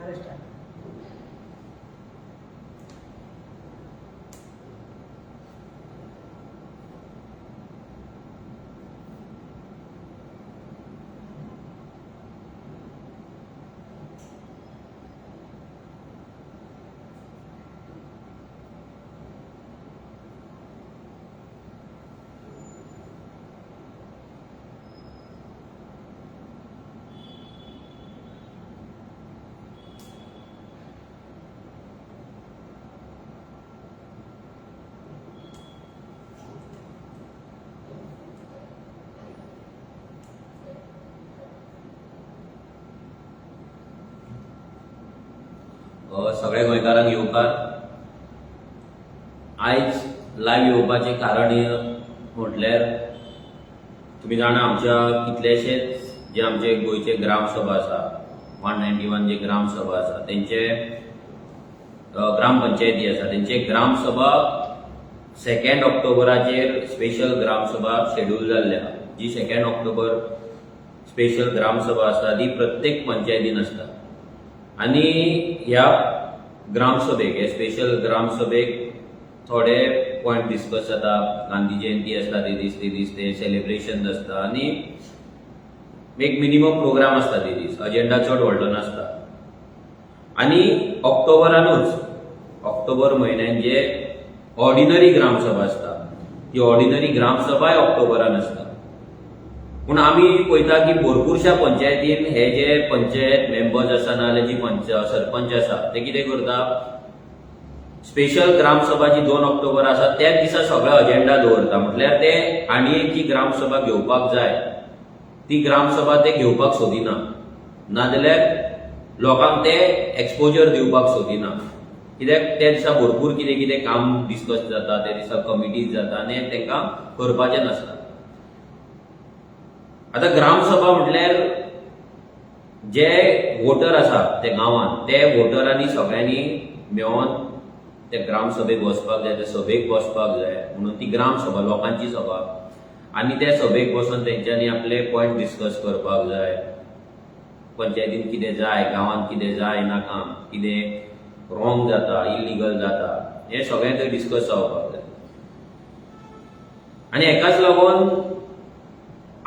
ट्रस्टान. सगळ्या गोंयकारांक येवकार. आयज लायव्ह येवपाचें कारण म्हटल्यार तुमी जाणा, आमच्या कितलेशेच जे आमचे गोंयचे ग्रामसभा आसा, 191 जे ग्रामसभा आसा तेंचे, ग्रामपंचायती आसा तेंचे ग्रामसभा 2 ऑक्टोबराचेर स्पेशल ग्रामसभा शेड्यूल जाल्ले आहा. जी 2 ऑक्टोबर स्पेशल ग्रामसभा आसता ती प्रत्येक पंचायतीन आसता आनी ह्या ग्रामसभेक, हे स्पेशल ग्रामसभेक थोडे पॉयंट डिस्कस जाता. गांधी जयंती आसता ते दीस, ते दीस ते सेलिब्रेशन आसता आनी एक मिनिमम प्रोग्राम आसता ते दीस, अजेंडा चड व्हडलो नासता. आनी ऑक्टोबरानूच, ऑक्टोबर म्हयन्यान जे ऑर्डिनरी ग्रामसभा आसता ती ऑर्डिनरी ग्रामसभाय ऑक्टोबरान आसता. पूण आमी पळयता की भरपूरश्या पंचायतीन हे जे पंचायत मेंबर्स आसा नाजाल्यार जी पंच सरपंच आसा ते कितें करता, स्पेशल ग्रामसभा जी 2 ऑक्टोबर आसा त्याच दिसा सगळो अजेंडा दवरता. म्हटल्यार ते आनी एक जी ग्रामसभा घेवपाक जाय ती ग्रामसभा ते घेवपाक सोदिना, नाजाल्यार लोकांक ते एक्सपोजर दिवपाक सोदिना. कित्याक त्या दिसा भरपूर कितें कितें काम डिस्कस जाता, त्या दिसा कमिटीज जाता आनी तांकां करपाचें नासता. आतां ग्रामसभा म्हटल्यार जे वोटर आसा ते गांवांत, ते वोटरांनी सगळ्यांनी मेळोन ते ग्रामसभेक वचपाक जाय, ते सभेक बसपाक जाय. म्हणून ती ग्रामसभा लोकांची सभा आनी त्या सभेक बसून तेंच्यांनी आपले पॉयंट डिस्कस करपाक जाय. पंचायतीन कितें जाय, गांवांत कितें जाय ना काम, कितें रॉंग जाता, इलिगल जाता, हें सगळें थंय डिस्कस जावपाक जाय. आनी हेकाच लागून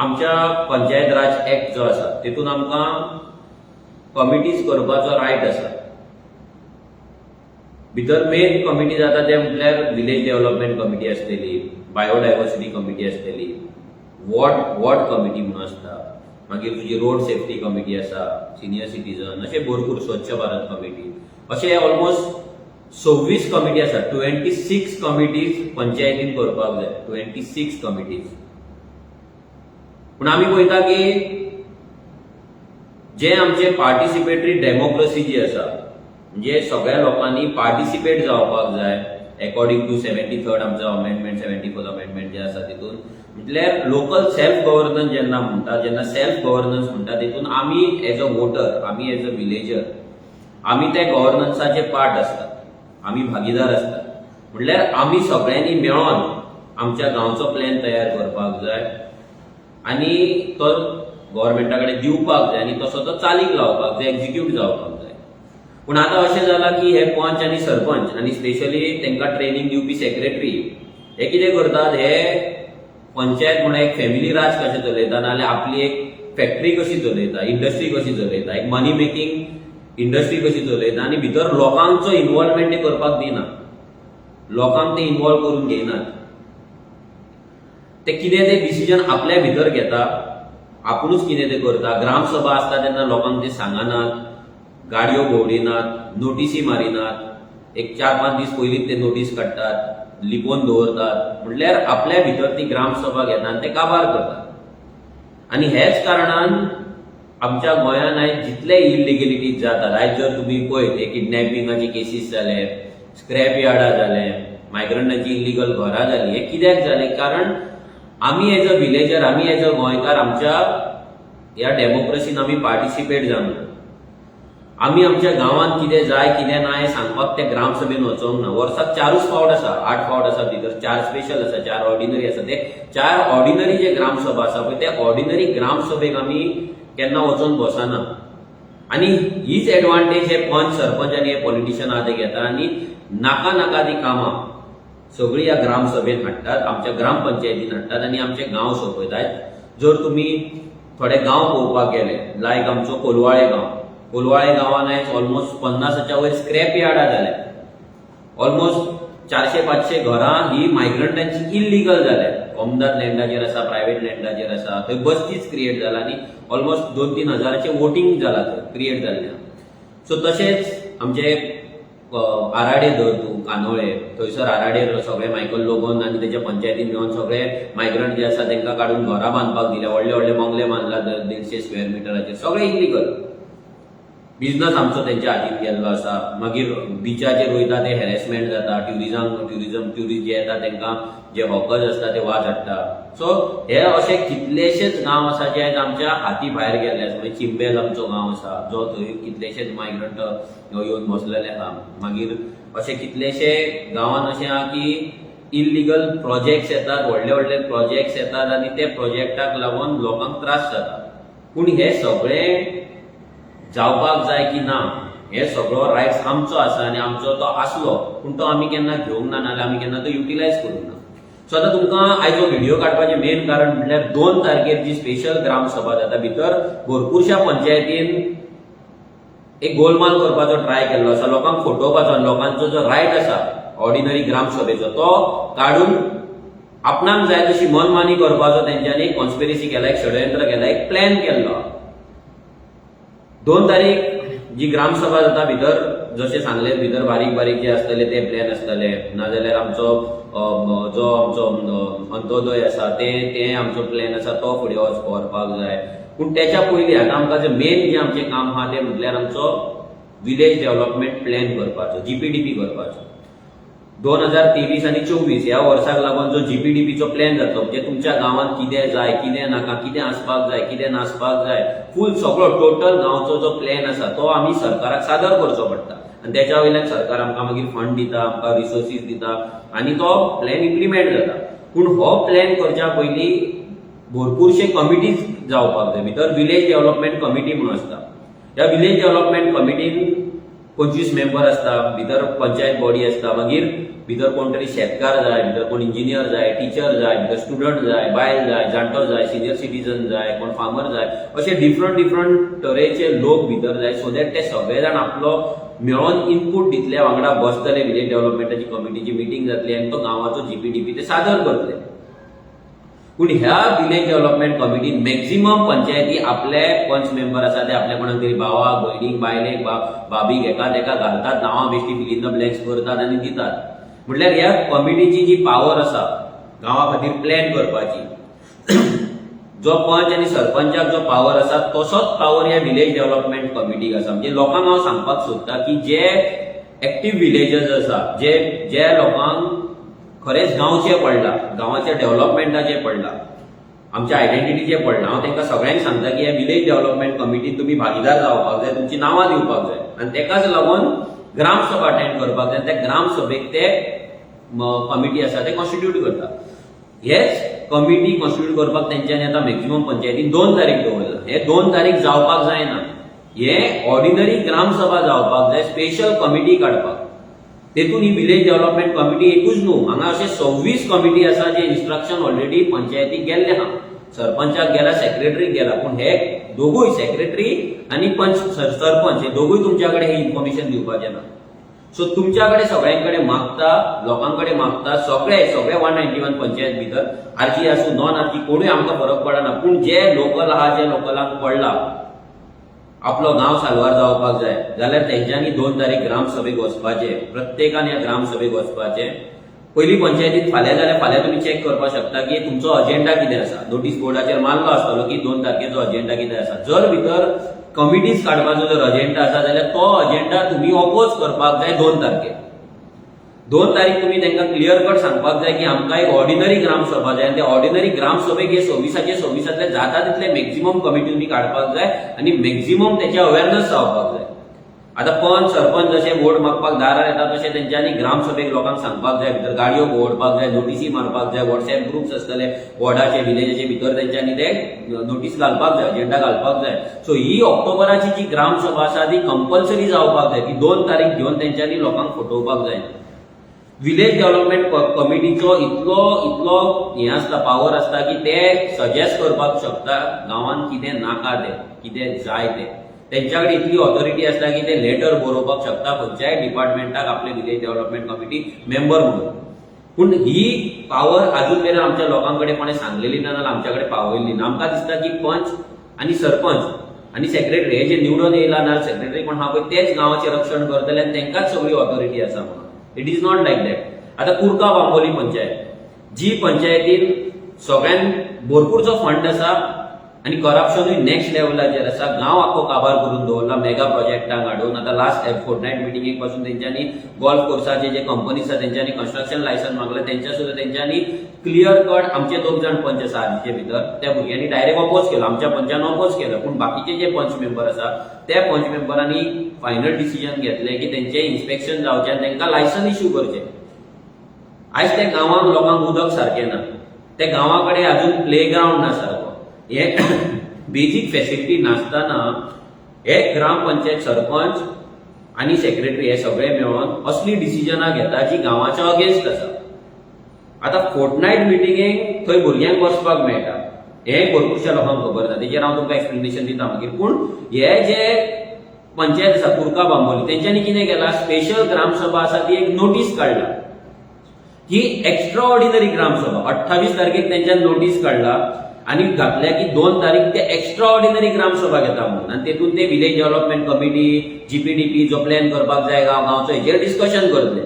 आमच्या पंचायत राज एक्ट जो आसा तेतून आमकां कमिटीज करपाचो रायट आसा. भितर मेन कमिटी जाता ते म्हटल्यार विलेज डेव्हलपमेंट कमिटी आसतली, बायोडायवर्सिटी कमिटी आसतली, वॉर्ड वॉर्ड कमिटी म्हणून आसता, मागीर तुजी रोड सेफ्टी कमिटी आसा, सिनियर सिटीजन, अशे भरपूर स्वच्छ भारत कमिटी, अशे ऑलमोस्ट 26 कमिटी आसा. 26 कमिटीज पंचायतीन करपाक जाय, 26 कमिटीज. पूण आमी पळयता की जे आमचे पार्टिसिपेटरी डेमोक्रेसी जी आसा, म्हणजे सगळ्या लोकांनी पार्टिसिपेट जावपाक जाय एकॉर्डिंग टू 73rd आमचो अमेंडमेंट, 74th amendment जे आसा तितून, म्हटल्यार लोकल सेल्फ गव्हर्नन्स जेन्ना म्हणटा, जेन्ना सेल्फ गव्हर्नन्स म्हणटा तितून आमी एज अ वोटर, आमी एज अ विलेजर, आमी त्या गव्हर्नन्साचे पार्ट आसतात, आमी भागीदार आसतात. म्हटल्यार आमी सगळ्यांनी मेळोन आमच्या गांवचो प्लॅन तयार करपाक जाय आनी तो गव्हर्मेंटा कडेन दिवपाक जाय आनी तसो तो चालीक लावपाक जाय, एक्झिक्यूट जावपाक जाय. पूण आतां अशें जालां की हे पंच आनी सरपंच आनी स्पेशली तांकां ट्रेनींग दिवपी सेक्रेटरी हे कितें करतात, हे पंचायत म्हणून एक फॅमिली राज कशें चलयता, नाजाल्यार आपली एक फॅक्टरी कशी चलयता, इंडस्ट्री कशी चलयता, एक मनी मेकिंग इंडस्ट्री कशी चलयता आनी भितर लोकांचो इन्वॉल्वमेंट ते करपाक दिना, लोकांक ते इन्वॉल्व करून घेयनात. ते कितें ते डिसिजन आपल्या भितर घेता, आपुणूच कितें ते करता. ग्रामसभा आसता तेन्ना लोकांक ते सांगनात, गाडयो भोंवडिनात, नोटीसी मारिनात, एक 4-5 दीस पयलींच ते नोटीस काडटात, लिपोवन दवरतात. म्हटल्यार आपल्या भितर ती ग्रामसभा घेता आनी ते काबार करतात. आनी हेच कारणान आमच्या गोंयांत आयज जितले इलिगेलिटीज जातात, आयज जर तुमी पळयत हे किडनॅपिंगाचे केसीस जाले, स्क्रॅप यार्डां जाले, मायग्रंटांची इलिगल घरां जाली, हे कित्याक जाले? कारण आमी एज अ विलेजर, आमी एज अ गोंयकार आमच्या ह्या डेमोक्रेसीन आमी पार्टिसिपेट जावंक ना. आमी आमच्या गांवांत कितें जाय कितें ना हें सांगपाक त्या ग्रामसभेन वचोंक ना. वर्साक 4 फावट आसा, 8 फावट आसा, भितर 4 स्पेशल आसा, 4 ऑर्डिनरी आसा. ते 4 ऑर्डिनरी जे ग्रामसभा आसा पळय, त्या ऑर्डिनरी ग्रामसभेक आमी केन्ना वचोन बसना. आनी हीच एडवांटेज हे पंच, सरपंच आनी हे पॉलिटिशियन आहा ते घेता आनी नाका नाका ती कामां सगळीं ह्या ग्रामसभेन हाडटात, आमच्या ग्रामपंचायतीन हाडटात आनी आमचे गांव सोंपयतात. जर तुमी थोडे गांव पळोवपाक गेले, लायक आमचो कोलवाळे गांव, कोलवाळे गांवान आयज ऑलमोस्ट 50च्या वयर स्क्रॅप यार्डां जाल्या. ऑलमोस्ट 400-500 घरां ही मायग्रंटांची इलिगल जाल्या. कोमदाद लँडाचेर आसा, प्रायवेट लँडाचेर आसा. थंय बस्तीच क्रिएट जाला आनी ऑलमोस्ट 2-3 हजाराचें वोटींग जाला थंय क्रिएट जाल्लें. सो तशेंच आमचे आराडे धर तूं, कांदोळे, थंयसर आराडेर सगळे मायकल लोबोन आनी तेच्या पंचायतीन मेळोन सगळे मायग्रंट जे आसा तांकां काडून घरां बांदपाक दिल्या. व्हडले व्हडले बंगले बांदला 150 स्क्वेअर मिटराचेर, सगळे इलिगल. बिझनस आमचो तेंच्या हातीन गेल्लो आसा. मागीर बिचाचेर वयता ते हॅरेसमेंट जाता. ट्युरिजम ट्युरिस्ट जे येता तांकां जे हॉकर्स आसता ते वाज हाडटा. सो हे अशे कितलेशेच गांव आसा जे आयज आमच्या हाती भायर गेल्ले आसा. मागीर चिंबेल आमचो गांव आसा, जो थंय कितलेशेच मायग्रंट येवन बसलेले आहा. मागीर अशे कितलेशे गांवान अशें आहा की इलिगल प्रोजेक्ट्स येतात, व्हडले व्हडले प्रोजेक्ट्स येतात आनी ते प्रोजेक्टाक लागून लोकांक त्रास जाता. पूण हे सगळे जावपाक जाय की ना, हे सगळो रायट्स आमचो आसा आनी आमचो तो आसलो, पूण तो आमी केन्ना घेवंक ना, नाजाल्यार आमी केन्ना तो युटिलायज करूंक ना. सो आतां तुमकां आयज हो व्हिडिओ काडपाचें मेन कारण म्हटल्यार 2 तारखेर जी स्पेशल ग्रामसभा जाता, भितर भरपूरश्या पंचायतीन एक गोलमाल करपाचो ट्राय केल्लो आसा, लोकांक फटोवपाचो आनी लोकांचो जो रायट आसा ऑर्डिनरी ग्रामसभेचो तो काडून आपणाक जाय तशी मनमानी करपाचो तेंच्यांनी कॉन्स्पिरसी केला, एक षडयंत्र केला, एक प्लॅन केल्लो. 2 तारीख जी ग्रामसभा जाता, भितर जशें सांगलें, भितर बारीक बारीक जे आसतले ते प्लॅन आसतले, नाजाल्यार आमचो जो आमचो अंत्योदय आसा ते ते आमचो प्लॅन आसा तो फुडें व्हरपाक जाय. पूण तेच्या पयलीं आतां आमकां जे मेन जे आमचें काम आहा तें म्हटल्यार आमचो विलेज डेव्हलपमेंट प्लॅन करपाचो, जीपीडीपी करपाचो. 2023 आनी 24 ह्या वर्साक लागून जो जीपीडीपीचो प्लॅन जातलो, म्हणजे तुमच्या गांवांत कितें जाय, कितें नाका, कितें आसपाक जाय, कितें नासपाक जाय, फूल सगळो टोटल गांवचो जो प्लॅन आसा तो आमी सरकाराक सादर करचो पडटा आनी तेच्या वयल्यान सरकार आमकां मागीर फंड दिता, आमकां रिसोर्सीस दिता आनी तो प्लॅन इम्प्लिमेंट जाता. पूण हो प्लॅन करच्या पयलीं भरपूरशे कमिटीज जावपाक जाय. भितर विलेज डेव्हलपमेंट कमिटी म्हणून आसता. ह्या विलेज डेव्हलपमेंट कमिटीन 25 मेंबर आसता. भितर पंचायत बॉडी आसता, मागीर भितर कोण तरी शेतकार जाय, भितर कोण इंजिनियर जाय, टिचर जाय, भितर स्टुडंट जाय, बायल जाय, जाणटो जाय, सिनियर सिटीजन जाय, कोण फार्मर जाय, अशे डिफरंट डिफरंट तरेचे लोक भितर जाय, सो that ते सगळे जाण आपलो मेळोन इनपूट दितले, वांगडा बसतले, विलेज डेव्हलपमेंटाची कमिटीची मिटींग जातली आनी तो गांवाचो जीपीडीपी ते सादर करतले. पूण ह्या विलेज डेव्हलपमेंट कमिटीन मॅक्झिमम पंचायती आपले पंच मेंबर आसा ते आपल्या कोणाक तरी भावाक, भयणीक, बायलेक, भाबीक, हेका तेका घालतात, नांवां बेश्टी फिल इन the blanks करतात आनी दितात. म्हटल्यार ह्या कमिटीची जी पावर आसा गांवा खातीर प्लॅन करपाची, जो पंच आनी सरपंचाक जो पावर आसा तसोच पावर ह्या विलेज डेव्हलपमेंट कमिटीक आसा. म्हणजे लोकांक हांव सांगपाक सोदता की जे एक्टीव विलेजर्स आसा, जे जे लोकांक खरेंच गांवचें पडलां, गांवाच्या डेव्हलपमेंटाचें पडलां, आमच्या आयडेंटिटीचें पडलां, हांव तांकां सगळ्यांक सांगता की ह्या विलेज डेव्हलपमेंट कमिटीन तुमी भागीदार जावपाक जाय, तुमची नांवां दिवपाक जाय आनी तेकाच लागून ग्रामसभा अटेंड करपाक जाय आनी त्या ग्रामसभेक ते कमिटी आसा ते कॉन्स्टिट्यूट करता. हेच कमिटी कॉन्स्टिट्यूट करपाक तेंच्यांनी आतां मॅक्झिमम पंचायतीन 2 तारीख दवरला. हे 2 तारीख जावपाक जायना. हे ऑर्डिनरी ग्रामसभा जावपाक जाय स्पेशल कमिटी काडपाक. तेतून ही विलेज डेव्हलपमेंट कमिटी एकूच न्हू, हांगा अशे 26 कमिटी आसा जे इन्स्ट्रक्शन ऑलरेडी पंचायतीक गेल्ले आहा, सरपंचाक गेला, सेक्रेटरीक गेला. पूण हे दोगूय सेक्रेटरी आनी पंच सरपंच हे दोगूय तुमच्या कडेन हे इन्फॉर्मेशन दिवपाचे ना. सो तुमच्या कडेन सगळ्यां कडेन मागता, लोकां कडेन मागता, सगळे सगळे 191 पंचायत भितर आरजी आसूं, नॉन आरजी, कोणूय, आमकां फरक पडना. पूण जे लोकल आहा, जे लोकलांक पडला आपलो गांव साल्वार जावपाक जाय जाल्यार तेंच्यांनी 2 तारीख ग्रामसभेक वचपाचें. प्रत्येकान ह्या ग्रामसभेक वचपाचें. पयली पंचायतीत फाल्यां जाल्यार फाल्यां तुमी चॅक करपाक शकता की तुमचो अजेंडा कितें आसा. नोटीस बोर्डाचेर मारलो आसतलो की 2 तारखेचो अजेंडा कितें आसा. जर भितर कमिटीज काडपाचो जर अजेंडा आसा जाल्यार तो अजेंडा तुमी ऑपोज करपाक जाय 2 तारखेर. 2 तारीख तुमी तांकां क्लियर कट सांगपाक जाय की आमकां एक ऑर्डिनरी ग्रामसभा जाय आनी त्या ऑर्डिनरी ग्रामसभेक हे 26चे 26तांतले जाता तितले मॅक्झिमम कमिटी तुमी काडपाक जाय आनी मॅक्झिमम तेचे अवेरनस जावपाक जाय. आतां पंच सरपंच जशे वोट मागपाक दारार येता, तशें तेंच्यांनी ग्रामसभेक लोकांक सांगपाक जाय, भितर गाडयो भोंवडपाक जाय, नोटीसी मारपाक जाय. वॉट्सॅप ग्रुप्स आसतले वॉर्डाचे, विलेजाचे भितर, तेंच्यांनी ते नोटीस घालपाक जाय, अजेंडा घालपाक जाय. सो ही ऑक्टोबराची जी ग्रामसभा आसा ती कंपल्सरी जावपाक जाय. ती 2 तारीख घेवन तेंच्यांनी लोकांक फटोवपाक जाय. विलेज डेव्हलपमेंट कमिटीचो इतलो इतलो हें आसता, पावर आसता की ते सजेस्ट करपाक शकता गांवांत कितें नाका तें, कितें जाय तें. तेंच्या कडेन इतली ऑथॉरिटी आसता की ते लेटर बरोवपाक शकता खंयच्याय डिपार्टमेंटाक आपले विलेज डेव्हलपमेंट कमिटी मेंबर म्हणून. पूण ही पावर अजून मेरेन आमच्या लोकां कडेन कोणें सांगलेली ना, नाजाल्यार आमच्या कडेन पावयल्ली ना. आमकां दिसता की पंच आनी सरपंच आनी सेक्रेटरी हे जे निवडून येयला ना, सेक्रेटरी कोण आहा पळय, तेच गांवाचें रक्षण करतले आनी तांकांच सगळी ऑथॉरिटी आसा म्हणून. It is not like that. आतां कुरगांव बांबोली पंचायत, जी पंचायतीन सगळ्यान भरपूरचो फंड आसा आनी करप्शनूय नेक्स्ट लेवलाचेर आसा, गांव आख्खो काबार करून दवरला मेगा प्रोजेक्टांक हाडून. आतां लास्ट फोर्टनायट मिटिंगेक पासून तेंच्यांनी गोल्फ कोर्साचे जे कंपनी आसा तेंच्यांनी कन्स्ट्रक्शन लायसन्स मागलें. तेंच्या सुद्दां तेंच्यांनी क्लियर कट, आमचे दोग जाण पंच आसा आदीचे भितर, त्या भुरग्यांनी डायरेक्ट अपोज केलो, आमच्या पंचान अपोज केलो. पूण बाकीचे जे पंच मेंबर आसा त्या पंच मेंबरांनी फायनल डिसिजन घेतलें की तेंचें इन्स्पेक्शन जावचें आनी तांकां लायसन इश्यू करचें. आयज त्या गांवांक लोकांक उदक सारकें ना, त्या गांवा कडेन अजून प्ले ग्रावंड ना सारको. हे बेजीक फेसिलिटी नासतना हे ग्रामपंचायत सरपंच आनी सेक्रेटरी हे सगळे मेळोन असली डिसिजनां घेता जी गांवाच्या अगेन्स्ट आसा. आतां फोर्टनायट मिटिंगेक थंय भुरग्यांक बसपाक मेळटा हें भरपूरश्या लोकांक खबर ना. तेजेर हांव तुमकां एक्सप्लेनेशन दिता मागीर. पूण हे जे पंचायत आसा कुरका बांबोली, तेंच्यांनी कितें केलां? स्पेशल ग्रामसभा आसा ती एक नोटीस काडला ही एक्स्ट्रा ऑर्डिनरी ग्रामसभा. 28 तारखेक तेंच्यान नोटीस काडला आनी घातल्या की 2 तारीख ते एक्स्ट्रा ऑर्डिनरी ग्रामसभा घेता म्हणून. आनी तेतून ते विलेज डेव्हलपमेंट कमिटी, जीपीडीपी जो प्लॅन करपाक जाय गांव गांवचो, हेजेर डिस्कशन करतले.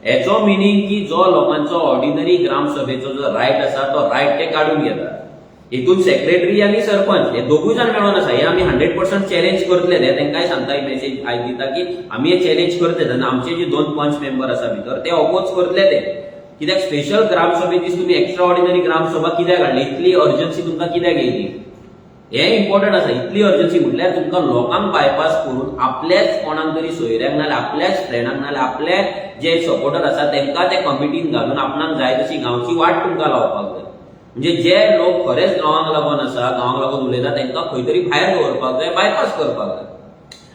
हेचो मिनींग की जो लोकांचो ऑर्डिनरी ग्रामसभेचो जो रायट आसा तो रायट ते काडून घेतात. हितून सेक्रेटरी आनी सरपंच हे दोगूय जाण मेळोन आसा. हे आमी 100% चॅलेंज करतले. हे तांकांय सांगता, ही मेसेज आयज दिता की आमी हे चॅलेंज करतले आनी आमचे जे दोन पंच मेंबर आसा भितर ते अपोज करतले ते. कित्याक स्पेशल ग्रामसभे दीस तुमी एक्स्ट्रा ऑर्डिनरी ग्रामसभा कित्याक हाडली? इतली अर्जन्सी तुमकां कित्याक येयली? हें इम्पॉर्टंट आसा. इतली अर्जन्सी म्हटल्यार तुमकां लोकांक बायपास करून आपल्याच कोणाक तरी सोयऱ्यांक, नाल्यार आपल्याच फ्रेंडांक, नाल्यार आपले जे सपोर्टर आसा तांकां ते कमिटीन घालून आपणाक जाय तशी गांवची वाट तुमकां लावपाक जाय. म्हणजे जे लोक खरेंच गांवांक लागून आसा, गांवांक लागून उलयता, तांकां खंय तरी भायर दवरपाक जाय, बायपास करपाक जाय.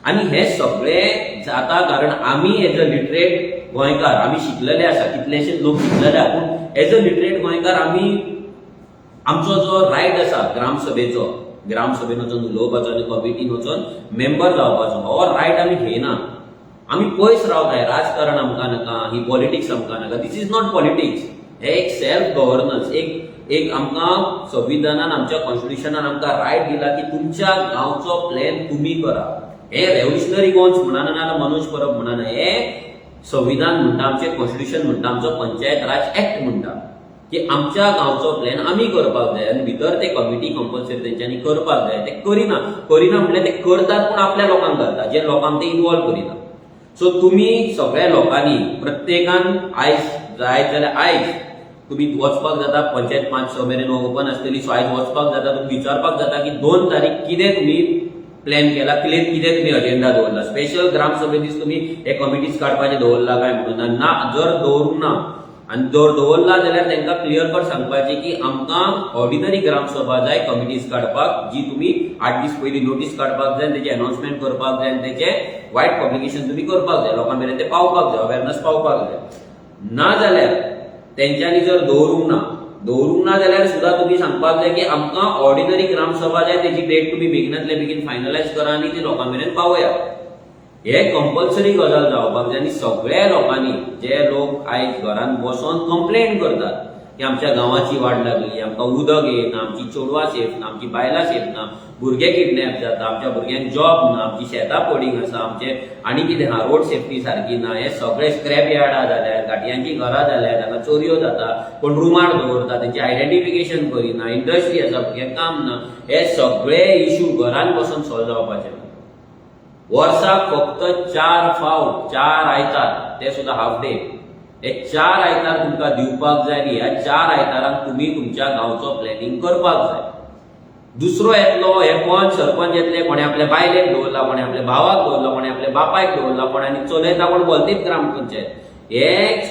आनी हे सगळें जाता कारण आमी एज अ लिटरेट गोंयकार, आमी शिकलेले आसा, कितलेशेच लोक शिकलेले आसा, पूण एज अ लिटरेट गोंयकार आमी आमचो जो रायट आसा ग्रामसभेचो, ग्रामसभेन वचून उलोवपाचो आनी कमिटीन वचून मेंबर जावपाचो, हो रायट आमी घेयना. आमी पयस रावताय. राजकारण आमकां नाका, ही पॉलिटिक्स आमकां नाका. This is not politics. हे एक सेल्फ गव्हर्नन्स, एक एक आमकां संविधानान, आमच्या कॉन्स्टिट्युशनान आमकां रायट दिला की तुमच्या गांवचो प्लॅन तुमी करा. हे रेव्होल्युशनरी गोवन्स म्हणना, नाजाल्यार मनोज परब म्हणना. हे संविधान म्हणटा, आमचें कॉन्स्टिट्युशन म्हणटा, आमचो पंचायत राज एक्ट म्हणटा की आमच्या गांवचो प्लॅन आमी करपाक जाय आनी भितर ते कमिटी कंपल्सरी तेंच्यांनी करपाक जाय. ते करिना. करिना म्हणल्यार ते करतात, पूण आपल्या लोकांक घालता, जे लोकांक ते इन्वॉल्व करिना. सो तुमी सगळ्या लोकांनी प्रत्येकान आयज जाय जाल्यार आयज तुमी वचपाक जाता. पंचायत 5-6 मेरेन ओपन आसतली. सो आयज वचपाक जाता, तुमी विचारपाक जाता की 2 तारीख कितें तुमी प्लॅन केला, कितें कितें तुमी अजेंडा दवरला, स्पेशल ग्रामसभे दीस तुमी हे कमिटीज काडपाचे दवरला काय म्हणून. आनी ना जर दवरूंक ना आनी जर दवरला जाल्यार तांकां क्लियर कट सांगपाचें की आमकां ऑर्डिनरी ग्रामसभा जाय कमिटीज काडपाक, जी तुमी 8 दीस पयलीं नोटीस काडपाक जाय आनी तेजें अनाउन्समेंट करपाक जाय आनी तेजें वायड पब्लिकेशन तुमी करपाक जाय, लोकां मेरेन तें पावपाक जाय, अवेरनस पावपाक जाय. ना जाल्यार तेंच्यांनी जर दवरूंक ना जाल्यार सुद्दां तुमी सांगपाक जाय की आमकां ऑर्डिनरी ग्रामसभा जाय, तेजी डेट तुमी बेगिनातले बेगीन फायनलायज करा आनी ती लोकां मेरेन पावया. हे कंपल्सरी गजाल जावपाक जाय. आनी सगळ्या लोकांनी, जे लोक आयज घरान बसोन कंप्लेन करतात की आमच्या गांवाची वाट लागली, आमकां उदक येना, आमची चेडवां सेफ ना, आमची बायलां सेफ ना, भुरगे किडनॅप जाता, आमच्या भुरग्यांक जॉब ना, आमची शेतां पडींग आसा, आमचे आनी कितें आहा, रोड सेफ्टी सारकी ना, हे सगळे स्क्रॅप यार्डां जाल्यात, घाटयांची घरां जाल्यात, हांगा चोरयो जाता, कोण रुमार दवरता, तेंचे आयडेंटिफिकेशन करिना, इंडस्ट्री आसा, भुरग्यांक काम ना, हे सगळे इशू घरान बसून सॉल्व जावपाचे ना. वर्साक फक्त चार फावट, चार आयतार, ते सुद्दां हाफ डे, हे चार आयतार तुमकां दिवपाक जाय आनी ह्या चार आयतारांक तुमी तुमच्या गांवचो प्लॅनिंग करपाक जाय. दुसरो येतलो, हे पंच सरपंच येतले, कोणे आपल्या बायलेक दवरला, कोणे आपल्या भावाक दवरला, कोणे आपल्या बापायक दवरला, कोण आनी चलयता कोण बोलतीत ग्रामपंचायत. हे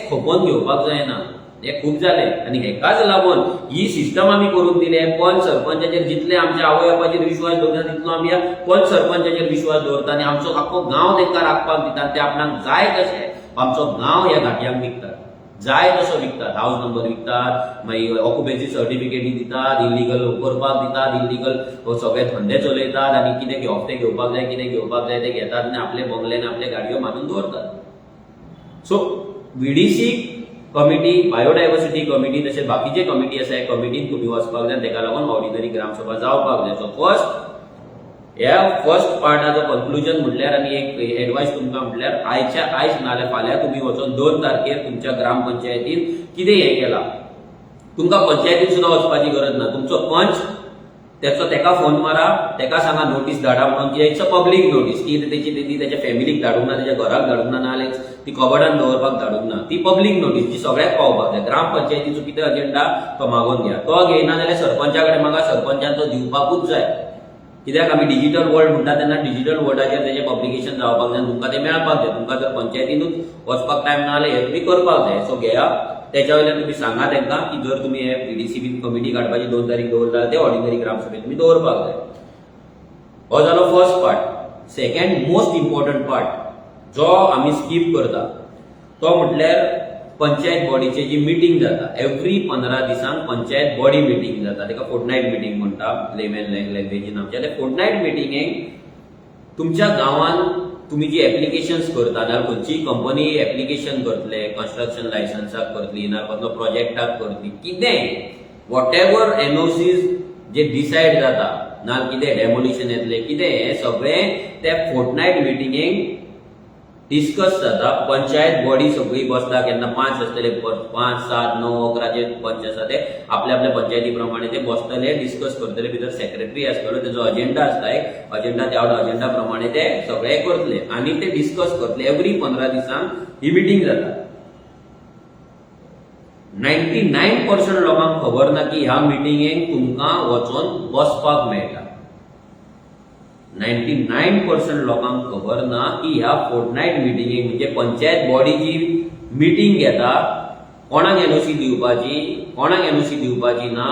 खपोवन घेवपाक जायना. हे खूब जाले आनी हेकाच लागून ही सिस्टम आमी करून दिले. पंच सरपंचाचेर जितले आमच्या आवय बापाचेर विश्वास दवरता, तितलो आमी ह्या पंच सरपंचाचेर विश्वास दवरता आनी आमचो आख्खो गांव तांकां राखपाक दिता आनी ते आपणाक जाय तशे आमचो गांव ह्या घाटयांक विकतात, जाय तसो विकतात. हावज नंबर विकतात, मागीर ऑक्युपेन्सी सर्टिफिकेटी दितात, इलिगल करपाक दितात, इलिगल सगळे धंदे चलयतात आनी कितें घेवप तें घेवपाक जाय, कितें घेवपाक जाय ते घेतात आनी आपले बंगले आनी आपले गाडयो बांदून दवरतात. सो व्हीडीसी कमिटी, बायोडायवर्सिटी कमिटी, तशें बाकीचे कमिटी आसा, ह्या कमिटीन तुमी वचपाक जाय. तेका लागून ऑर्डिनरी ग्रामसभा जावपाक जाय. सो फर्स्ट, ह्या फर्स्ट पार्टाचो कन्क्लुजन म्हटल्यार आनी एक एडवायस तुमकां म्हटल्यार, आयच्या आयज नाजाल्यार फाल्यां तुमी वचोन 2 तारखेर तुमच्या ग्रामपंचायतीन कितें हें केलां, तुमकां पंचायतीन सुद्दां वचपाची गरज ना. तुमचो पंच तेचो तेका फोन मारा, तेका सांगा नोटीस धाडा म्हणून की it's a public notice. ती तेची ती तेच्या फॅमिलीक धाडूंक ना, तेच्या घराक धाडूंक ना, नाजाल्यार ती कबडान दवरपाक धाडूंक ना. ती पब्लीक नोटीस जी सगळ्याक पावपाक जाय. ग्रामपंचायतीचो कितें अजेंडा तो मागोवन घ्या. तो घेयना जाल्यार सरपंचा कडेन मागा. सरपंचान तो दिवपाकूच जाय, कित्याक आमी डिजिटल वर्ल्ड म्हणटा तेन्ना डिजिटल वर्ल्डाचेर तेजें पब्लिकेशन जावपाक जाय, तुमकां तें मेळपाक जाय. तुमकां जर पंचायतीनूच वचपाक टायम ना जाल्यार हें तुमी करपाक जाय. सो घेया, तेच्या वयल्यान तुमी सांगा तांकां की जर तुमी हे व्हीडीसी बीन कमिटी काडपाची 2 तारीख दवरला जाल्यार ते ऑर्डिनरी ग्रामसभेत तुमी दवरपाक जाय. हो जालो first part. Second most important part जो आमी स्कीप करता तो म्हटल्यार पंचायत बॉडीची जी मिटींग जाता. एवरी 15 दिसांक पंचायत बॉडी मिटींग जाता. ताका फोर्टनायट मिटींग म्हणटा लेमॅन लँग्वेजीन आमच्या. त्या फोर्टनायट मिटिंगेक तुमच्या गांवान तुमी जी एप्लिकेशन्स करता, नाल्यार खंयचीय कंपनी एप्लिकेशन करतले, कन्स्ट्रक्शन लायसन्साक करतली, नाल्यार कसलो प्रोजेक्टाक करतली, कितेंय what ever एनओसीज जे डिसायड जाता, नाल्यार कितें डेमोलिशन येतलें, कितें, हें सगळें त्या फोर्टनायट मिटिंगेक डिस्कस जाता. पंचायत बॉडी सगळी बसता. केन्ना पांच आसतले, पांच, सात, णव, 11 जे पंच आसा ते आपल्या आपल्या पंचायती प्रमाणे ते बसतले, डिस्कस करतले. भितर सेक्रेटरी आसतलो, तेजो अजेंडा आसता एक अजेंडा, त्या अजेंडा प्रमाणे ते सगळे करतले आनी ते डिस्कस करतले. एवरी 15 दिसांक ही मिटींग जाता. 99% लोकांक खबर ना की ह्या मिटिंगेक तुमकां वचोन बसपाक मेळटा. 99% लोकांक खबर ना की ह्या फोर्टनायट मिटिंगेक, म्हणजे पंचायत बॉडी जी मिटींग घेता, कोणाक एनओसी दिवपाची, कोणाक एनओसी दिवपाची ना,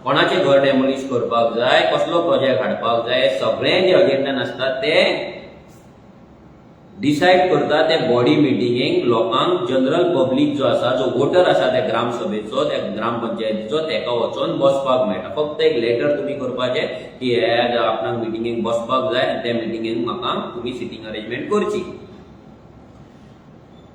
कोणाचें घर डेमोलिश करपाक जाय, कसलो प्रोजेक्ट हाडपाक जाय, सगळें जे अजेंडान आसता ते डिसायड करता ते बॉडी मिटिंगेक लोकांक, जनरल पब्लीक जो आसा, जो वोटर आसा त्या ग्रामसभेचो, त्या ग्रामपंचायतीचो, तेका वचोन बसपाक मेळटा. फक्त एक लेटर तुमी करपाचें की हे आपणाक मिटिंगेक बसपाक जाय आनी त्या मिटिंगेक म्हाका तुमी सिटींग अरेंजमेंट करची.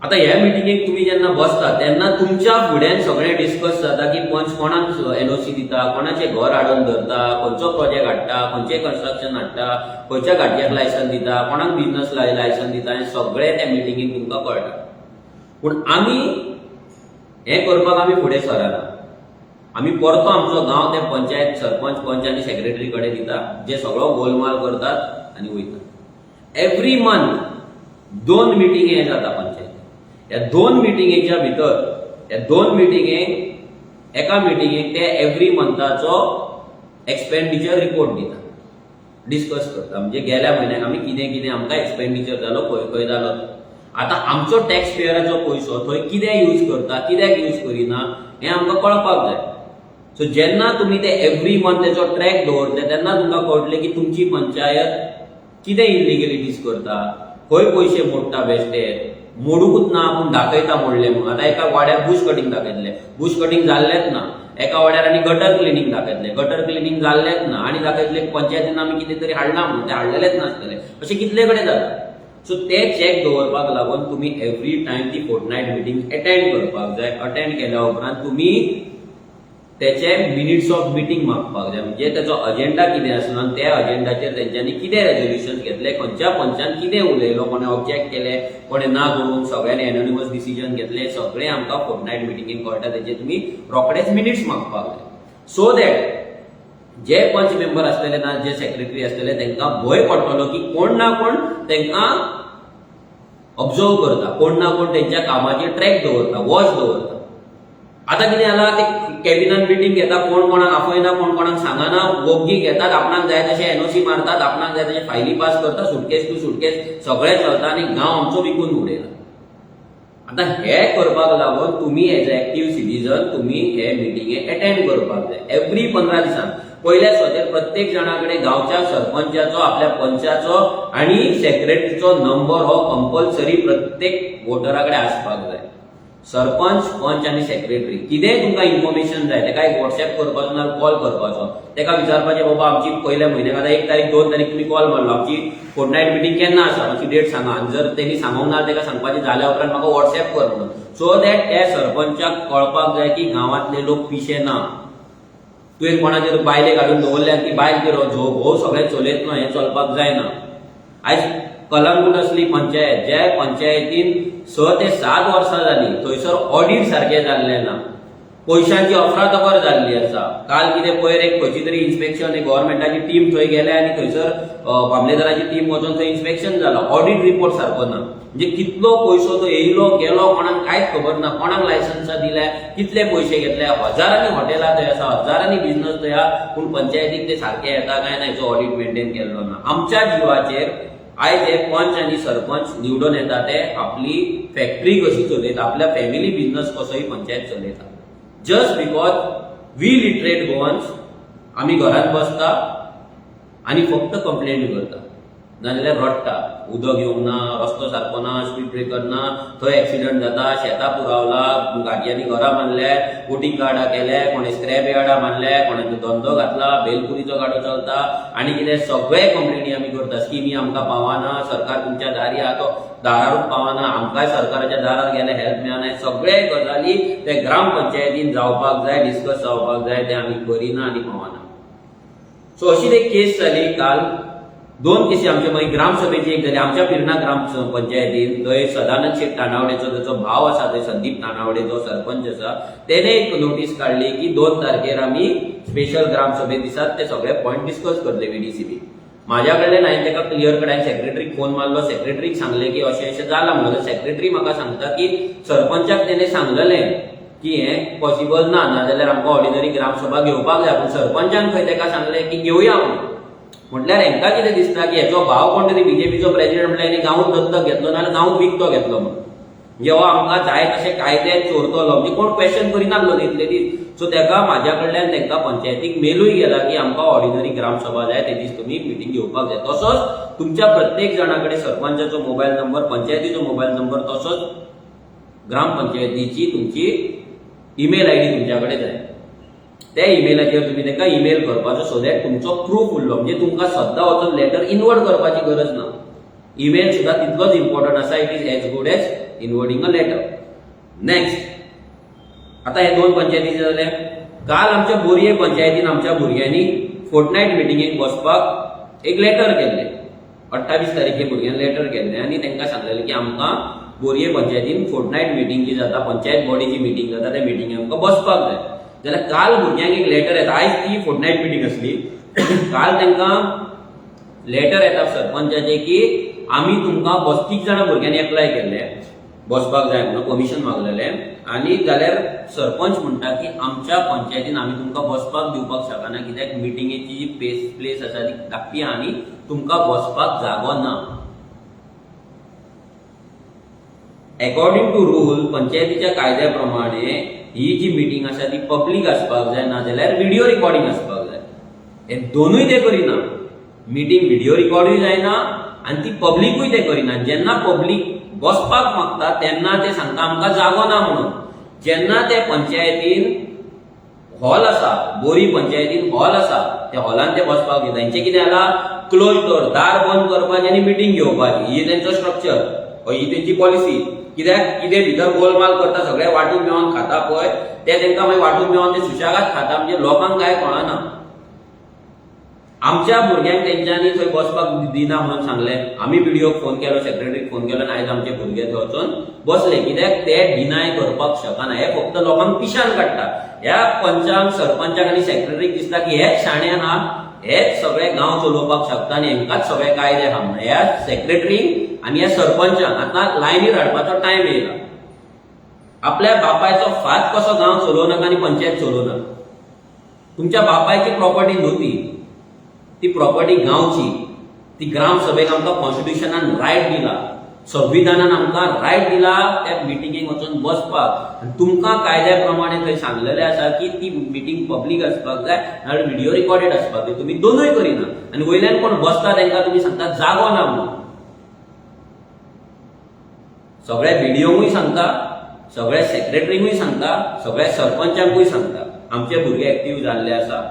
आता ह्या मिटिंगेक तुमी जेन्ना बसता तेन्ना तुमच्या फुड्यान सगळें डिस्कस जाता की पंच कोणाक एनओसी दिता, कोणाचें घर हाडून धरता, खंयचो प्रोजेक्ट हाडटा, खंयचें कन्स्ट्रक्शन हाडटा, खंयच्या गाडयेक लायसन दिता, कोणाक बिजनस लायसन दिता, हें सगळें त्या मिटिंगेक तुमकां कळटा. पूण आमी हें करपाक आमी फुडें सरना. आमी परतो आमचो गांव ते पंचायत सरपंच, पंच आनी सेक्रेटरी कडेन दिता, जे सगळो गोलमाल करतात आनी वयतात. एवरी मंथ दोन मिटिंगे जाता पंचायत. ह्या दोन मिटिंगेच्या भितर, ह्या दोन मिटिंगेक, एका मिटिंगेक ते एवरी मंथाचो एक्सपेंडिचर रिपोर्ट दिता, डिस्कस करता. म्हणजे गेल्या म्हयन्याक आमी कितें कितें आमकां एक्सपेंडिचर जालो, खंय खंय जालो, आतां आमचो टॅक्स पेयराचो पयसो थंय कितें यूज करता, कित्याक यूज करिना, हें आमकां कळपाक जाय. सो जेन्ना तुमी ते एवरी मंथ तेचो ट्रॅक दवरतले तेन्ना तुमकां कळटलें की तुमची पंचायत कितें इलिगलिटीज करता, खंय पयशे मोडटा. बेश्टे मोडूकूच ना पूण दाखयता मोडले म्हणून. आतां एका वाड्यार बुश कटिंग दाखयतले, बुश कटिंग जाल्लेंच ना. एका वाड्यार आनी गटर क्लिनींग दाखयतले, गटर क्लिनींग जाल्लेंच ना. आनी दाखयतले पंचायतीन आमी कितें तरी हाडलां म्हणून, तें हाडलेलेंच नासतलें. अशें कितले कडेन जाता. सो ते चॅक दवरपाक लागून तुमी एवरी टायम ती फोर्टनायट मिटींग अटेंड करपाक जाय. अटेंड केल्या उपरांत तुमी तेचे मिनिट्स ऑफ मिटींग मागपाक जाय. म्हणजे तेचो अजेंडा कितें आसलो आनी त्या अजेंडाचेर तेंच्यांनी कितें रेजोल्युशन घेतलें, खंयच्या पंचान कितें उलयलो, कोणें ऑब्जेक्ट केलें, कोणें ना करूंक, सगळ्यांनी युनॅनिमस डिसिजन घेतलें, सगळें आमकां फोर्टनायट मिटिंगेन कळटा. तेचे तुमी रोखडेच मिनिट्स मागपाक जाय, सो that जे पंच मेंबर आसतले ना जे सेक्रेटरी आसतले तांकां भंय पडटलो की कोण ना कोण तांकां ऑब्जर्व करता, कोण ना कोण तेंच्या कामाचेर ट्रॅक दवरता, वॉच दवरता. आतां कितें जालां, ते कॅबिनान मिटींग घेता, कोण कोणाक आफयना, कोण कोणाक सांगना, वोग्गी घेतात, आपणाक जाय तशें एनओसी मारतात, आपणाक जाय तशें फायली पास करता, सुटकेस टू सुटकेस सगळें चलता आनी गांव आमचो विकून उडयला. आतां हे करपाक लागून तुमी एज अ एक्टीव सिटीजन तुमी हे मिटिंगे एटेंड करपाक जाय. एवरी 15 दिसान पयल्या सुवातेर प्रत्येक जाणा कडेन गांवच्या सरपंचाचो, आपल्या पंचाचो आनी सेक्रेटरीचो नंबर हो कंपल्सरी प्रत्येक वोटरा कडेन आसपाक जाय. सरपंच, पंच आनी सेक्रेटरी, कितेंय तुमकां इन्फॉर्मेशन जाय तेका एक वॉट्सॅप करपाचो ना कॉल करपाचो, तेका विचारपाचें बाबा आमची पयल्या म्हयन्याक आतां 1 तारीख 2 तारीख तुमी कॉल मारलो, आमची फोर्टनायट मिटींग केन्ना आसा, मातशी डेट सांगा. आनी जर तेणी सांगूंक ना तेका सांगपाचें जाल्या उपरांत म्हाका वॉट्सॅप कर म्हणून, सो that त्या सरपंचाक कळपाक जाय की गांवांतले लोक पिशे ना. तुवें कोणाचेर बायलेक हाडून दवरल्या ती बायल कितें जो घोव सगळें चलयतलो, हें चलपाक जायना. आयज कलंगूट असली पंचायत, ज्या पंचायतीन 6 ते 7 वर्सां जाली थंयसर ऑडीट सारकें जाल्लें ना, पयशांची अफरातफर जाल्ली आसा. काल कितें पयर एक खंयची तरी इन्स्पेक्शन, एक गव्हर्मेंटाची टीम थंय गेल्या आनी थंयसर मामलेदाराची टीम वचून थंय इन्स्पेक्शन जाला, ऑडीट रिपोर्ट सारको ना. म्हणजे कितलो पयसो तो येयलो गेलो कोणाक कांयच खबर ना, कोणाक लायसन्सां दिल्या, कितले पयशे घेतले. हजारांनी हॉटेलां थंय आसा, हजारांनी बिजनस थंय आहा, पूण पंचायतीक ते सारके येता काय ना हेचो ऑडीट मेंटेन केल्लो ना. आमच्या जिवाचेर आयज हे पंच आनी सरपंच निवडून येता ते आपली फॅक्टरी कशी चलयता, आपल्या फॅमिली बिजनस कसोय पंचायत चलयता. Just because we literate Goans आमी घरांत बसता आनी फक्त कंप्लेन करता, नाजाल्यार रडटा, उदक येवंक ना, रस्तो सारको ना, स्पीड ब्रेकर ना, थंय एक्सिडंट जाता, शेतां पुरावला, गाडयांनी घरां बांदल्या, वोटींग कार्डां केल्या, कोणे स्क्रॅप यार्डां बांदल्या, कोणे धंदो घातला, भेलपुरीचो गाडो चलता आनी कितें सगळे कंप्लेनी आमी करता. स्किमी आमकां पावना, सरकार तुमच्या दारी आहा तो दारारूच पावना, आमकांय सरकाराच्या दारार गेले हेल्प मेळना. सगळे गजाली ते ग्रामपंचायतीन जावपाक जाय, डिस्कस जावपाक जाय, ते आमी करिना आनी पावना. सो अशी एक केस जाली काल. 2 केसी आमच्या मागीर ग्रामसभेची एक जाली आमच्या पिर्णा ग्राम पंचायतीन. थंय सदानंद शेट तानावडेचो ताचो भाव आसा थंय संदीप तानावडे जो सरपंच आसा, तेणे एक नोटीस काडली की 2 तारखेर आमी स्पेशल ग्रामसभे दिसात ते सगळे पॉयंट डिस्कस करतले व्हीडीसीबी. म्हाज्या कडल्यान हांवें ताका क्लियर कट, हांवें सेक्रेटरीक फोन मारलो, सेक्रेटरीक सांगलें की अशें अशें जालां म्हणून. सेक्रेटरी म्हाका सांगता की सरपंचाक तेणें सांगलेलें की हें पॉसिबल ना, नाजाल्यार आमकां ऑर्डिनरी ग्रामसभा घेवपाक जाय. पूण सरपंचान खंय ताका सांगलें की घेवया म्हणून. म्हटल्यार हेंकां कितें दिसता की हेचो भाव कोण तरी बीजेपीचो प्रेसिडेंट म्हटल्यार हेणी गांवूच दत्तक घेतलो नाजाल्यार गांवूच विकतो घेतलो म्हणून, म्हणजे हो आमकां जाय तशे कायदे चोरतलो, म्हणजे कोण क्वेश्चन करिनासलो न्ही इतले दीस. सो तेका म्हाज्या कडल्यान तांकां पंचायतीक मेलूय गेला की आमकां ऑर्डिनरी ग्रामसभा जाय, ते दीस तुमी मिटींग घेवपाक जाय. तसोच तुमच्या प्रत्येक जाणा कडेन सरपंचाचो मोबायल नंबर, पंचायतीचो मोबायल नंबर, तसोच ग्रामपंचायतीची तुमची ईमेल आयडी तुमच्या कडेन जाय. त्या ईमेलाचेर तुमी तांकां ईमेल करपाचो, सो that तुमचो प्रूफ उरलो. म्हणजे तुमकां सद्दां वचून लेटर इनवर्ड करपाची गरज ना. ईमेल सुद्दां तितलोच इम्पॉर्टंट आसा, it is as good as inwarding a letter. Next, आतां हे 2 पंचायतीचे जाले. काल आमच्या बोरये पंचायतीन आमच्या भुरग्यांनी फोर्टनायट मिटिंगेक बसपाक एक लेटर केल्लें. 28 तारखे भुरग्यांनी लेटर केल्लें आनी तांकां सांगलेलें की आमकां बोरये पंचायतीन फोर्टनायट मिटींग जी जाता, पंचायत बॉडीची मिटींग जाता, त्या मिटिंगेक आमकां बसपाक जाय. जाल्यार काल भुरग्यांक एक लेटर येता. आयज ती फोर्टनायट मिटींग आसली. काल तांकां लेटर येता सरपंचाचे की आमी तुमकां 32 जाणां भुरग्यांनी एप्लाय केल्ले बसपाक जाय म्हणून परमिशन मागलेले, आनी जाल्यार सरपंच म्हणटा की आमच्या पंचायतीन आमी तुमकां बसपाक दिवपाक शकना, कित्याक मिटिंगेची जी प्लेस आसा ती धाकटी आहा आनी तुमकां बसपाक जागो ना. एकॉर्डिंग टू रूल, पंचायतीच्या कायद्या प्रमाणे ही जी मिटींग आसा ती पब्लीक आसपाक जाय, नाजाल्यार व्हिडिओ रिकॉर्डिंग आसपाक जाय. हे दोनूय ते करिना. मिटींग व्हिडिओ रिकॉर्डूय जायना आनी ती पब्लिकूय ते करिना. जेन्ना पब्लीक बसपाक मागता तेन्ना ते सांगता आमकां जागो ना म्हणून. जेन्ना ते पंचायतीन हॉल आसा, बोरी पंचायतीन हॉल आसा, त्या हॉलान ते बसपाक दिता. हेंचें कितें जाला, क्लोज डोर, दार बंद करपाचें आनी मिटींग घेवपाची, ही तेंचो स्ट्रक्चर, ही तेंची पॉलिसी. कित्याक कितें भितर गोलमाल करता, सगळे वांटून मेळोन खाता पळय, ते तेंकां मागीर वांटून मेळोन ते सुशेगाद खाता, म्हणजे लोकांक कांय कळना. आमच्या भुरग्यांक तेंच्यांनी थंय बसपाक दिना म्हणून सांगलें. आमी बीडीओक फोन केलो, सेक्रेटरीक फोन केलो आनी आयज आमचे भुरगे थंय वचून बसले, कित्याक ते डिनाय करपाक शकना. हे फक्त लोकांक पिशान काडटा. ह्या पंचांक, सरपंचाक आनी सेक्रेटरीक दिसता की हेच शाणे आहा, हेच सगळे गांव चलोवपाक शकता आनी हेंकाच सगळे कायदे आहा म्हणून. ह्या सेक्रेटरीक आनी ह्या सरपंचाक आतां लायनीर हाडपाचो टायम येयला. आपल्या बापायचो फात कसो गांव चलोवं नाका आनी पंचायत चलोवं नाका. तुमच्या बापायची प्रॉपर्टी न्हू ती, ती प्रॉपर्टी गांवची. ती ग्रामसभेक आमकां कॉन्स्टिट्युशनान रायट दिला, संविधानान आमकां रायट दिला त्या मिटिंगेक वचून बसपाक. आनी तुमकां कायद्या प्रमाणे थंय सांगलेलें आसा की ती मिटींग पब्लीक आसपाक जाय नाजाल्यार व्हिडिओ रिकॉर्डेड आसपाक जाय. तुमी दोनूय करिना आनी वयल्यान कोण बसता तांकां तुमी सांगता जागो ना म्हणून. सगळ्या बीडीओंकूय सांगता, सगळ्या सेक्रेटरींकूय सांगता, सगळ्या सरपंचांकूय सांगता, आमचे भुरगे एक्टीव जाल्ले आसा,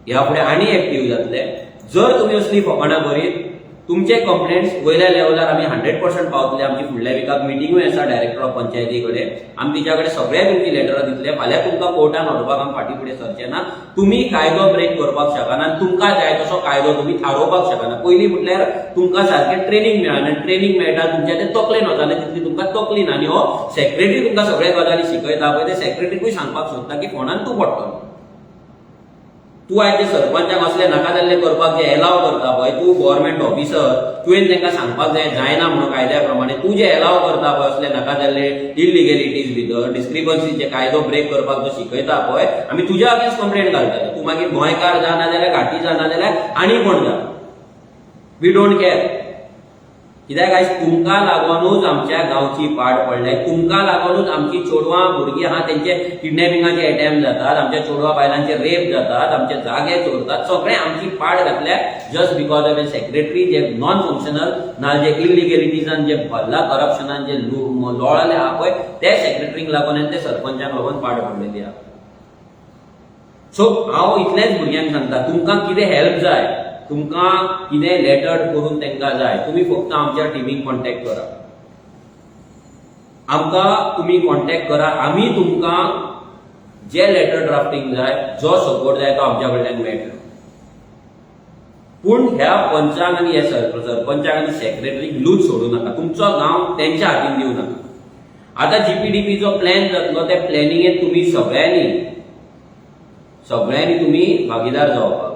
ह्या फुडें आनी एक्टीव जातले. जर तुमी असली फकाणां करीत, तुमचे कंप्लेंट्स वयल्या लेवलार आमी 100% पावतले. आमची फुडल्या विकाक मिटिंगूय आसा डायरेक्टर ऑफ पंचायती कडेन. आमी तिच्या कडेन सगळे तुमची लेटरां दितले. फाल्यां तुमकां कोर्टान व्हरपाक आमी फाटीं फुडें सरचे ना. तुमी कायदो ब्रेक करपाक शकना आनी तुमकां जाय तसो कायदो तुमी थारोवपाक शकना. पयलीं म्हटल्यार तुमकां सारकें ट्रेनींग मेळना. ट्रेनींग मेळटा तुमच्या ते तकलेन वतालें, तितली तुमकां तकली ना. आनी हो सेक्रेटरी तुमकां सगळे गजाली शिकयता पळय, ते सेक्रेटरीकूय सांगपाक सोदता की फोंडान तूं पडटलो. तूं आयज जे सरपंचाक असले नाका जाल्ले करपाक जे एलाव करता पळय, तूं गव्हर्मेंट ऑफिसर, तुवें तांकां सांगपाक जाय जायना म्हणून कायद्या प्रमाणे. तूं जे एलाव करता पळय असले नाका जाल्ले इलिगेलिटीज भितर डिस्क्रिपन्सी, जे कायदो ब्रेक करपाक जो शिकयता पळय, आमी तुज्या अगेन्स्ट कंप्लेन घालतले. तूं मागीर गोंयकार जा, नाजाल्यार घाटी जा, नाजाल्यार आनी कोण जा, we don't care. कित्याक आयज तुमकां लागूनच आमच्या गांवची पाड पडल्या. तुमकां लागूनच आमची चेडवां भुरगीं आहा तेंचे किडनॅपिंगाचे एटेम्प जातात, आमच्या चेडवा बायलांचे रेप जातात, आमचे जागे चोरतात, सगळे आमची पाड घातल्या just because of a secretary J non functional ना, जे इलिगेलिटीजान जे भरला, करप्शनान जे लोळले आहा पळय, ते सेक्रेटरीक लागून आनी ते सरपंचाक लागून पाड पडलेली आहा. सो हांव इतलेंच भुरग्यांक सांगता, तुमकां कितें हेल्प जाय, तुमकां कितें लेटर करून तांकां जाय, तुमी फक्त आमच्या टिमीक कॉन्टेक्ट करा. आमकां तुमी कॉन्टेक्ट करा. आमी तुमकां जे लेटर ड्राफ्टिंग जाय, जो सपोर्ट जाय, तो आमच्या कडल्यान मेळटलो. पूण ह्या पंचांक आनी ह्या सरपंचाक आनी सेक्रेटरीक लूज सोडूं नाका. तुमचो गांव तेंच्या हातीन दिवं नाका. आतां जीपीडीपीचो प्लॅन जातलो, त्या प्लॅनिंगेत तुमी सगळ्यांनी सगळ्यांनी तुमी भागीदार जावपाक जाय.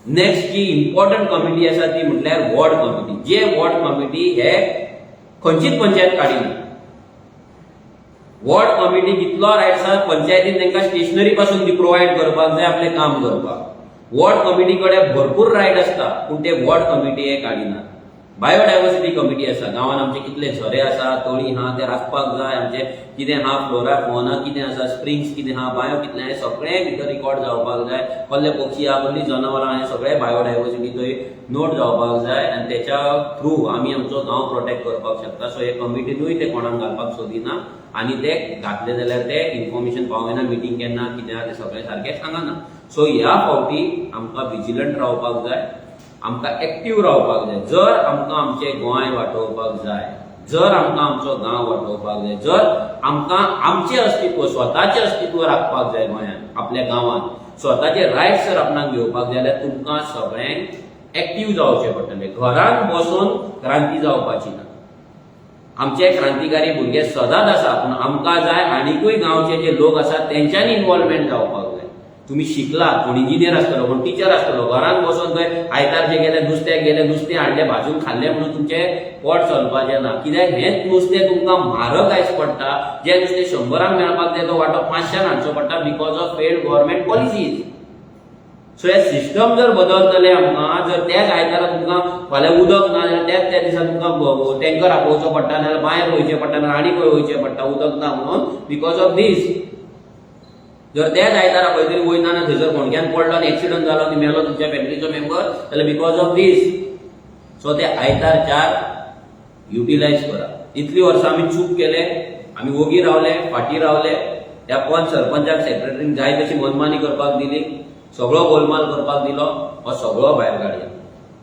नेक्स्ट जी इम्पॉर्टंट कमिटी आसा ती म्हटल्यार वॉर्ड कमिटी. जे वॉर्ड कमिटी हे खंयचीच पंचायत काडिना. वॉर्ड कमिटी कितलो रायट्स आसा, पंचायतीन तांकां स्टेशनरी पासून ती प्रोवायड करपाक जाय आपलें काम करपाक. वॉर्ड कमिटी कडेन भरपूर रायट आसता, पूण ते वॉर्ड कमिटी हे काडिनात. बायोडायवर्सिटी कमिटी आसा. गांवांत आमचे कितले झरे आसा, तळी आहा, ते राखपाक जाय. आमचे कितें आहा, फ्लोरा फॉना कितें आसा, स्प्रिंग्स कितें आहा, बायो कितले आहा, सगळें भितर रिकॉर्ड जावपाक जाय. कसले पक्षी आहा, कसली जनावरां आहा, सगळें बायोडायवर्सिटी थंय नोट जावपाक जाय आनी तेच्या थ्रू आमी आमचो गांव प्रोटेक्ट करपाक शकता. सो हे कमिटीनूय ते कोणाक घालपाक सोदिना आनी ते घातले जाल्यार ते इन्फॉर्मेशन पावयना, मिटींग केन्ना कितें आहा तें सगळें सारकें सांगना. सो ह्या फावटी आमकां विजिलंट रावपाक जाय, आमकां एक्टीव रावपाक जाय. जर आमकां आमचें गोंय वाटोवपाक जाय, जर आमकां आमचो गांव वाटोवपाक जाय, जर आमकां आमचें अस्तित्व, स्वताचें अस्तित्व राखपाक जाय गोंयांत, आपल्या गांवांत स्वताचे रायट्स जर आपणाक घेवपाक जाय जाल्यार तुमकां सगळ्यांक एक्टीव जावचें पडटलें. घरान बसून क्रांती जावपाची ना. आमचे क्रांतिकारी भुरगे सदांच आसा, पूण आमकां जाय आनिकूय गांवचे जे लोक आसात तेंच्यांनी इन्वॉल्वमेंट जावपाक जाय. तुमी शिकलात, कोण इंजिनियर आसतलो, कोण टिचर आसतलो, घरान बसून थंय आयतारचे गेले, नुस्त्याक गेले, नुस्तें हाडलें, भाजून खाल्लें म्हणून तुमचें पोट चलपाचें ना. कित्याक हेंच नुस्तें तुमकां म्हारग आयज पडटा. जें नुस्तें 100रांक मेळपाक जाय तो वांटो 500 हाडचो पडटा because of failed government policies. So हे सिस्टम जर बदलतले आमकां, जर त्याच आयतारा तुमकां फाल्यां उदक ना जाल्यार त्याच त्या दिसा तुमकां टँकर आपोवचो पडटा, नाजाल्यार बांयर वयचें पडटा, नाजाल्यार आनी खंय वयचें पडटा उदक ना म्हणून because of these. जर त्याच आयतारा खंय तरी वयता ना, थंयसर खणक्यान पडलो आनी एक्सिडंट जालो आनी मेलो तुमच्या फॅमिलीचो मेंबर जाल्यार because of these. सो ते आयतार चार युटिलायज करा. इतली वर्सां आमी चूक केले, आमी ओगी रावले, फाटीं रावले. त्या पंच, सरपंचाक, सेक्रेटरीक जाय तशी मनमानी करपाक दिली, सगळो गोलमाल करपाक दिलो. हो सगळो भायर काडया.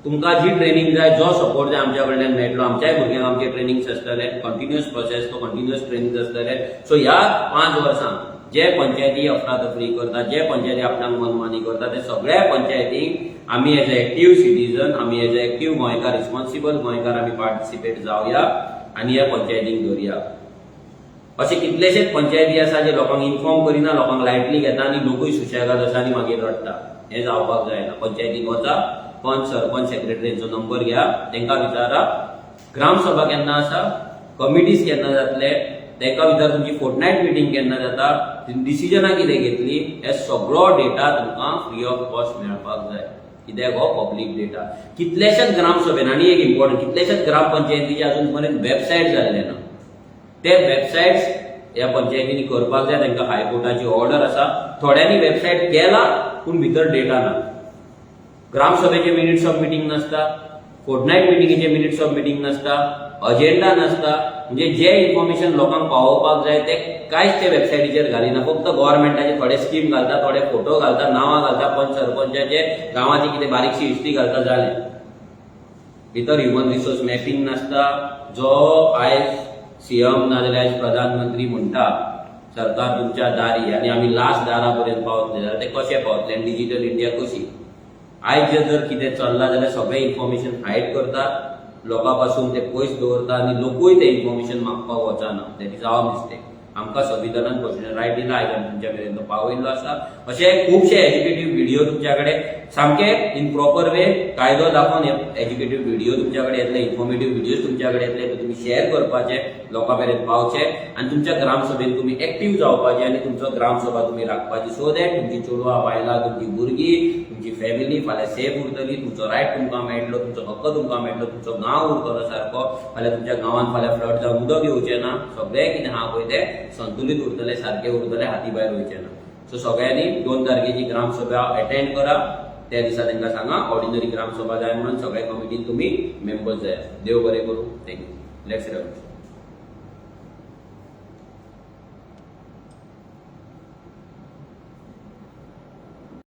तुमकां जी ट्रेनिंग जाय, जो सपोर्ट जाय, आमच्या कडल्यान मेळटलो. आमच्याय भुरग्यांक आमचे ट्रेनिंग्स आसतले, कंटिन्युअस प्रोसेस, तो कंटिन्युअस ट्रेनिंग आसतले. सो ह्या 5 वर्सांक जे पंचायती अफरातफरी करता, जे पंचायती आपणाक मनमानी करता, ते सगळ्या पंचायतींक आमी एज अ एक्टीव सिटीजन, आमी एज अ एक्टीव गोंयकार, रिस्पॉन्सिबल गोंयकार, आमी पार्टिसिपेट जावया आनी ह्या पंचायतींक धरया. अशे कितलेशेच पंचायती आसा जे लोकांक इन्फॉर्म करिना, लोकांक लायटली घेता आनी लोकूय सुशेगाद आसा आनी मागीर रडटा. हें जावपाक जायना. पंचायतीक वचा, पंच, सरपंच, सेक्रेटरींचो नंबर घ्या, तांकां विचारा ग्रामसभा केन्ना आसा, कमिटीज केन्ना जातले. तेका विचार तुमची फोर्टनायट मिटींग केन्ना जाता, डिसिजनां कितें घेतली, हे सगळो डेटा तुमकां फ्री ऑफ कॉस्ट मेळपाक जाय. कित्याक हो पब्लीक डेटा. कितल्याशाच ग्रामसभेन, आनी एक इम्पॉर्टंट, कितल्याशाच ग्रामपंचायतीची अजून पर्यंत वेबसायट जाल्ले ना. ते वेबसायट्स ह्या पंचायतींनी करपाक जाय. तांकां हायकोर्टाची ऑर्डर आसा. थोड्यांनी वेबसायट केला पूण भितर डेटा ना. ग्रामसभेचे मिनिट्स ऑफ मिटींग नासता, फोर्टनायट मिटिंगेचे मिनिट्स ऑफ मिटींग नासता, अजेंडा नासता. म्हणजे जे इन्फॉर्मेशन लोकांक पावोवपाक जाय ते कांयच ते वेबसायटीचेर घालिना. फक्त गव्हर्मेंटाचे थोडे स्कीम घालता, थोडे फोटो घालता, नांवां घालता, पंच सरपंचाचे गांवाची कितें बारीकशी हिस्ट्री घालता, जालें. भितर ह्युमन रिसोर्स मॅपिंग नासता. जो आयज सीएम नाजाल्यार आयज प्रधानमंत्री म्हणटा सरकार तुमच्या दारी आनी आमी लास्ट दारा पर्यंत पावतले, जाल्यार ते कशे पावतले आनी डिजिटल इंडिया कशी? आयज जे जर कितें चल्लां जाल्यार सगळें इन्फॉर्मेशन हायड करतात, लोकां पासून ते पयस दवरता आनी लोकूय ते इन्फॉर्मेशन मागपाक वचना. That is our mistake. आमकां संविधानान कॉन्स्टिट्युशन रायट दिला, आयज आमी तुमच्या मेरेन तो पावयल्लो आसा. अशे खुबशे एज्युकेटीव व्हिडिओ तुमच्या कडेन सामके इन प्रॉपर वे कायदो दाखोवन एज्युकेटीव व्हिडिओ तुमच्या कडेन येतले, इन्फॉर्मेटीव व्हिडिओ तुमच्या कडेन येतले. ते तुमी शेअर करपाचे, लोकां मेरेन पावचे आनी तुमच्या ग्रामसभेन तुमी एक्टीव जावपाचे आनी तुमचो ग्रामसभा तुमी राखपाची, सो that तुमची चेडवां बायलां, तुमची भुरगीं, तुमची फॅमिली फाल्यां सेफ उरतली, तुमचो रायट तुमकां मेळटलो, तुमचो हक्क तुमकां मेळटलो, तुमचो गांव उरतलो सारको. फाल्यां तुमच्या गांवांत फाल्यां फ्लड जावन उदक येवचें ना. सगळें कितें आहा पळय तें संतुलीत उरतलें, सारकें उरतलें, हाती भायर वयचें ना. सो सगळ्यांनी 2 तारखेची ग्रामसभा अटेंड करा. त्या दिसा तांकां सांगा ऑर्डिनरी ग्रामसभा जाय म्हणून. सगळ्या कमिटीन तुमी मेंबर्स जाय. देव बरें करूं. Thank you. Let's revolution.